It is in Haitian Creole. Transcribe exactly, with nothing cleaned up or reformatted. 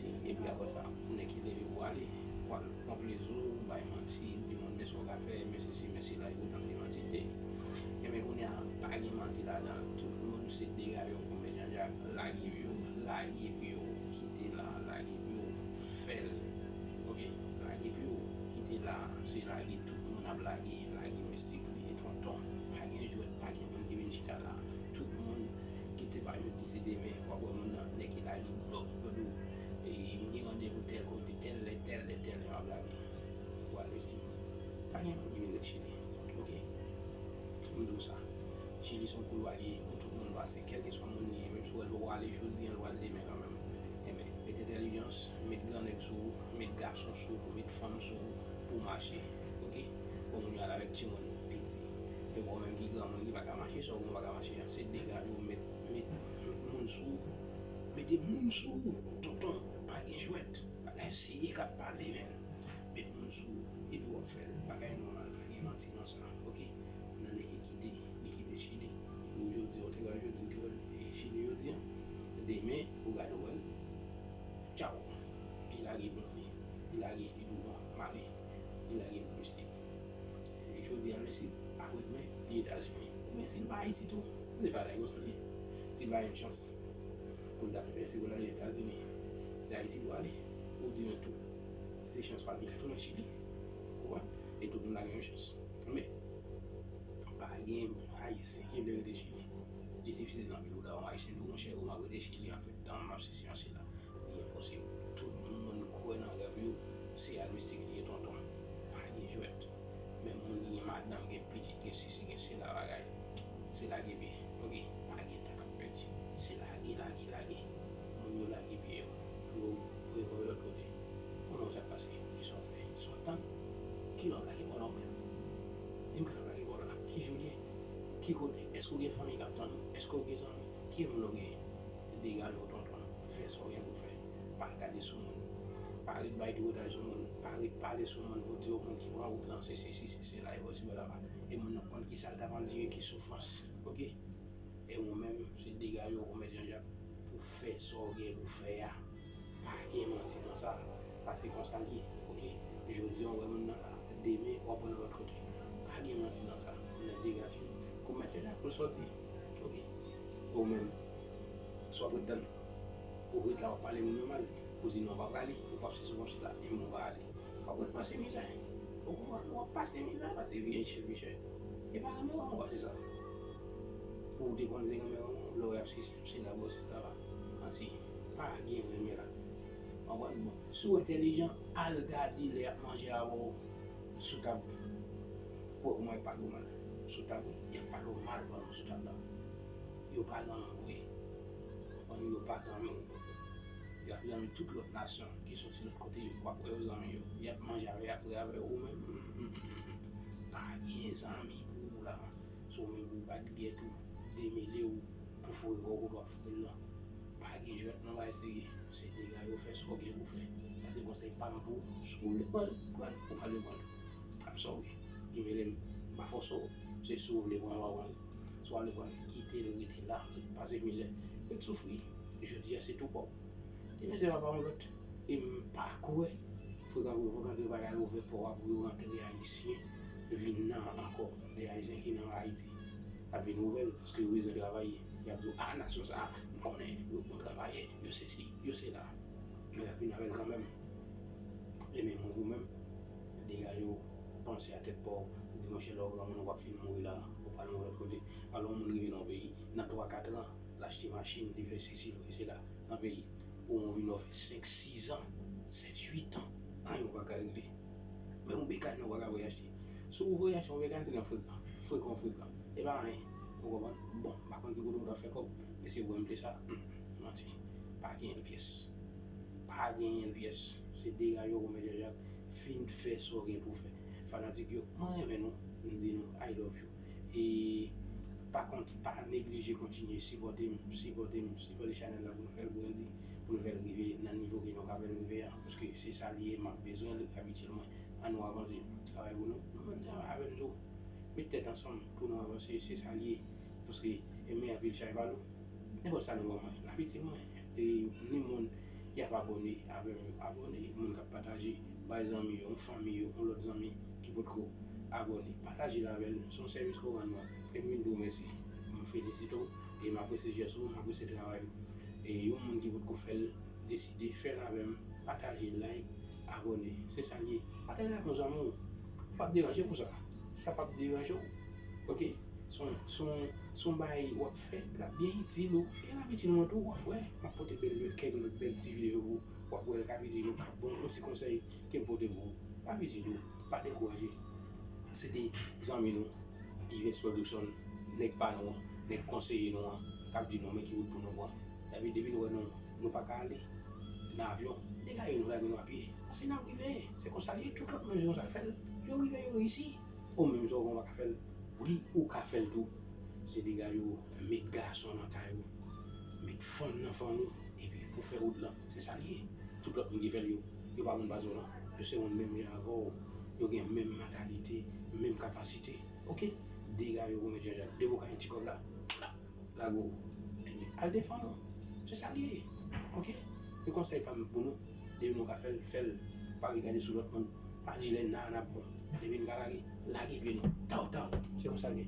Epi apre sa, nèg ki leve pou ale, w al pran plezi w, bay manti, di moun men sa w ka fè, men sesi, men sela, epi w tann li manti te. Ebyen kounye a, pa gen manti ladan l. Tout moun se degaje w konbyen Jean Jacques, lage pye w, lage pye w, kite la, lage pye w, fè l. Oke, lage pye w, kite la, se lage tout moun ap lage, lage mistik li, tonton. Pa gen jwèt, pa gen moun ki vin chita la. Tout moun ki te pa jodi se demen, w ap wè moun nan, nèg ki lage blòk, yo di w, e, m gen randevou tèl kote, tèl lè, tèl lè, tèl lè, m ap lage. Ou al resi. Pa gen moun ki vin ret Chili. Oke? M di w sa. Chili se yon koulwa li ye pou tout moun pase, kèlkeswa moun li ye, menm si w wè l poko ale jodi a, l pral demen kanmenm. Ebyen, met entèlijans, met grannèg sou ou, met gason sou ou, met fanm sou ou pou w mache. Oke? Bon, moun yo al avèk timoun piti. Men bon, menm ki granmoun ki pa ka mache, sa w gen w pa ka mache a, se degaje w met, met, met moun sou ou. Mete moun sou ou, tonton, pa gen jwèt. Bagay serye k ap pale, men. Met moun sou ou, epi w ap fè l. Bagay nòmal, pa gen manti nan sa, oke? Nan nèg ki kite, li kite Chili. Epi w jodi a, w te wè l jodi, w te wè l, e, Chili jodi a. Demen, ou gade w wè l. Tchaw. Li lage blòk li. Li lage li douvan, mare. Li lage domestik. E jodi a, mesye, apre demen, li Etazini. Oubyen si l pa Ayiti tou, se pa bagay konsa li ye. Si l pa yon chans pou l ta fè se pou l ale Etazini, se Ayiti pou ale. Ou di men tou, se chans pa l, li ka tounen Chili. Ou konprann? E tout moun la gen yon chans. Men, pa gen Ayisyen ki vle rete Chili. Li difisil anpil pou ta wè yon Ayisyen di w, monchè, ou m ap rete Chili, an fèt, tan m ap sesi an sela. Li enposib. Tout moun kwè nan rèv yo, se al mistik li ye, tonton. Pa gen jwèt. Men moun ki gen madanm, gen pitit, gen sesi, gen sela bagay. Se lage pye. Oke, pa gen tan k ap pèdi. Se lage, lage, lage. Moun yo lage pye yo. Pou yo voye kò yo lòt kote. Konnen w sa k pase. Kisa w fè? Sa w tann? Kilè w ap lage kò la w menm? Di m kilè w ap lage kò la. Ki jou l ye? Ki kote? Èske w gen fanmi k ap tann ou? Èske w gen zanmi? Ki moun w genyen? Degaje w, tonton. Fè sa w gen pou fè. Pa gade sou moun. Pa ret bay twotaj sou moun. Pa ret pale sou moun pou di yo moun ki pran wout lan, se sesi, se sela, e vòsi vòlava. E moun nan konn ki sa l t ap andire, ki soufrans. Oke? E ou menm, se degaje w konmèt Jean Jacques pou fè sa w gen pou fè a. Pa gen manti nan sa. Pase konsa l ye. Oke? Jodi a, w wè moun nan la. Demen, w ap wè l lòt kote. Pa gen manti nan sa. Moun nan degaje l. Konmèt Jean Jacques pou l sòti. Oke? Ou menm, si w ap ret tann, ou ret la, w ap pale moun yo mal. Ou di non, w pa prale. Ou p ap sesi, w p ap sela. E moun pa ale. W ap ret pase mizè. Ou konprann? W ap pase mizè, pase vye chèlbichè. E pa renmen w pase sa. Pou w te konn te renmen w, lè w ap sesi, se la bò, se la ba. Manti. Pa gen renmen la. W konprann? Bon, si w entèlijan, al gade lè y ap manje avè w sou tab. Pou w wè kòman y ap pale w mal. Sou tab, wi. Y ap pale w mal pandan w sou tab la. Yo pa zanmi w vre. Ou konprann? Yo pa zanmi w. Y ap zanmi tout lòt nasyon ki soti lòt kote, yo pa kwè yo zanmi yo. Y ap manje avè, y ap ri avè ou menm. Pa gen zanmi pou ou la. Se ou menm pou w bat gèt ou, demele w pou foure kò w kote w ap foure l lan. Pa gen jwèt nan bagay serye. Se degaje w fè sa w gen pou fè. Sa se konsèy pa m pou ou. Si w vle pran l, pran l. Ou pa vle pran l, I'm sorry. Ki mele m, m pa fòse w. Se si w vle pran l, w a pran l. Si w pa vle pran l, kite l rete la. Pase mizè. Ret soufri. Jodi a, se tou pa w. Demen se pa pa yon lòt. E m pa kwè Frekan Frekan te pral al ouvè pò a pou yo rantre Ayisyen vin nan ankò. De Ayisyen ki nan Ayiti ap vin ouvè l, paske yo bezwen travay. Y ap di w, a, nasyon sa a, m konnen, yo bon travayè, yo sesi, yo sela. Men y ap vin avè l kanmenm. E menm ou menm, degaje w, panse a tèt pa w, di, monchè, lè w granmoun, w ap fin mouri la, ou pral yon lòt kote. Alò, yon moun rive nan yon peyi, nan twa, kat an, l achte machin, li fè sesi, li fè sela nan peyi. Ou vin, ou fè senk, sis an, sèt, uit an, anyen ou pa ka regle. Men yon bekàn ou pa ka voye achte. Si w voye achte yon bekàn, se nan Frekan. Frekan, Frekan. E pa anyen. Ou konprann? Bon, m pa konn ki kote ou ta fè kòb, men se vre m te sa. Hmm, manti. Pa genyen l pyès. Pa genyen l pyès. Se degaje w konmèt Jean Jacques. Fin fè sa w gen pou fè. Fanatik yo, mwen renmen nou. M di nou, I love you. E pa kont, pa neglije kontinye sipòte m, sipòte m, sipòte chanèl la pou nou fè l grandi, pou nou fè l rive nan nivo ke nou ka fè l rive a. Paske se sa li ye, m ap bezwen l abityèlman. An nou avanse, travay pou nou. Nou menm travay avè m tou. Met tèt ansanm pou nou avanse, se sa li ye. Paske, e men anpil chay pa lou. Nenpòt sa nou ban mwen, n ap itil mwen. E ni moun ki ap abòne avè m yo, abòne. Moun k ap pataje, bay zanmi yo, yon fanmi yo, yon lòt zanmi ki potko abòne, pataje l avè l. Se yon sèvis ke w rann mwen. E m vin di w mèsi. M felisite w e m apresye jès ou, m apresye travay ou. E yon moun ki potko fè l, deside fè l avè m, pataje, like, abòne. Se sa l ye. Pataje l ak yon zanmi w. P ap deranje w pou sa. Sa p ap deranje w. Oke? Se yon, se yon, se yon bagay w ap fè, l ap byen itil ou. E l ap itil mwen tou, w ap wè. M ap pote bèl, kèk lòt bèl ti videyo pou ou. W ap wè l k ap itil ou, k ap bon, yon ti konsèy ke m pote pou ou. L ap itil ou. Pa dekouraje. Se de zanmi nou, Ives Production, nèg pa nou an, nèg konseye nou an, k ap di nou men ki wout pou nou pran. Epi depi nou wè nou, nou pa ka ale nan avyon, degaje nou, lage nou a pye. Paske n ap rive. Se konsa l ye, tout lòt moun yo konsa fè l. Yo rive, yo reyisi. Ou menm sa w pa ka fè l. Wi, ou ka fè l tou. Se degaje w, met gason nan kay ou, met fanm nan fanm ou, epi pou fè wout lan. Se sa l ye. Tout lòt moun ki fè l yo, yo pa moun pase w non. Yo se moun menm jan avè w. Yo gen menm mantalite, menm kapasite. Oke? Degaje w, Gomèt Janjak. Depi w ka yon ti kòb la, la, lage w. Epi al defann ou. Se sa l ye. Oke? E konsèy pa m pou nou. Depi nou ka fè l, fè l. Pa regade sou lòt moun. Pa di lè n la n ap bon. Depi n ka lage, lage pye nou. Taw, taw. Se konsa l ye.